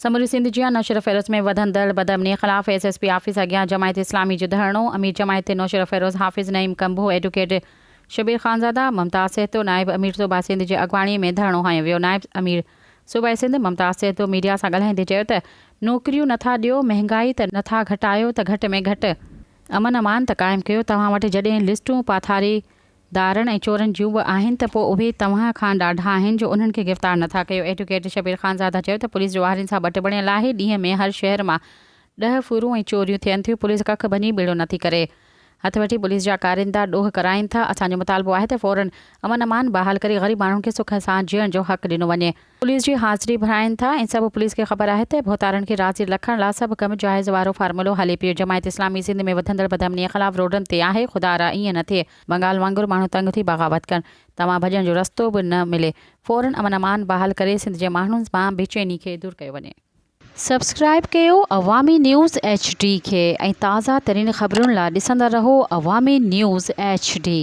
سموري سنڌ جيان نوشهروفيروز ۾ وڌندڙ بدامني خلاف ايس ايس پي آفيس اڳيان جماعت اسلامي جو ڌرڻو، امير جماعت نوشهروفيروز حافظ نعيم ڪنڀو، ايڊوڪيٽ شبير خانزاده، ممتاز سهتو، نائب امير صوبه سنڌ جي اڳواڻي ۾ ڌرڻو هنيو ويو، نائب امير صوبه سنڌ ممتاز سهتو ميڊيا سان ڳالهائيندي چيو ته نوڪريون نٿا ڏيو، مهنگائي ته نٿا گهٽايو ته گهٽ ۾ گهٽ امن امان ته قائم ڪيو، توهان وٽ جڏهن لسٽون پاٿاري دارن ۽ چورن جون به آهن ته پوء اهي توهان کان ڏاڍا آهن جو انهن کي گرفتار نٿا ڪيو. ايڊوڪيٽ شبير خانزاده چيو ته پوليس جوارين سان ٻٽ بڻيل آهي، ڏينهن ۾ هر شهر مان ڏهه ڦرون ۽ چوريون ٿين ٿيون، پوليس ڪک ڀڃي ٻيڙو نٿي ڪري. هٿ وٺي پوليس جا ڪارندا ڏوهه ڪرائين ٿا، اسان جو مطالبو آهي ته فورن امن امان بحال ڪري غريب ماڻهن کي سک سان جيئڻ جو حق ڏنو وڃي. پوليس جي حاضري ڀرائين ٿا ۽ سڀ پوليس کي خبر آهي ته ڀوتارن کي راضي رکڻ لا سڀ ڪم جائز وارو فارمولو هلي پيو جماعت اسلامي سنڌ ۾ وڌندڙ بدامني خلاف روڊن تي آهي خدا را ائين نه ٿئي بنگال وانگر ماڻهو تنگ ٿي بغاوت ڪن توهان ڀڄڻ جو رستو به نه ملي فورن امن امان بحال ڪري سنڌ جي ماڻهن مان بيچيني کي دور ڪيو وڃي. سبسڪرائيب ڪيو عوامي نيوز ايڇ ڊي کي ۽ تازه ترين خبرن لا ڏسندا رهو عوامي نيوز ايڇ ڊي.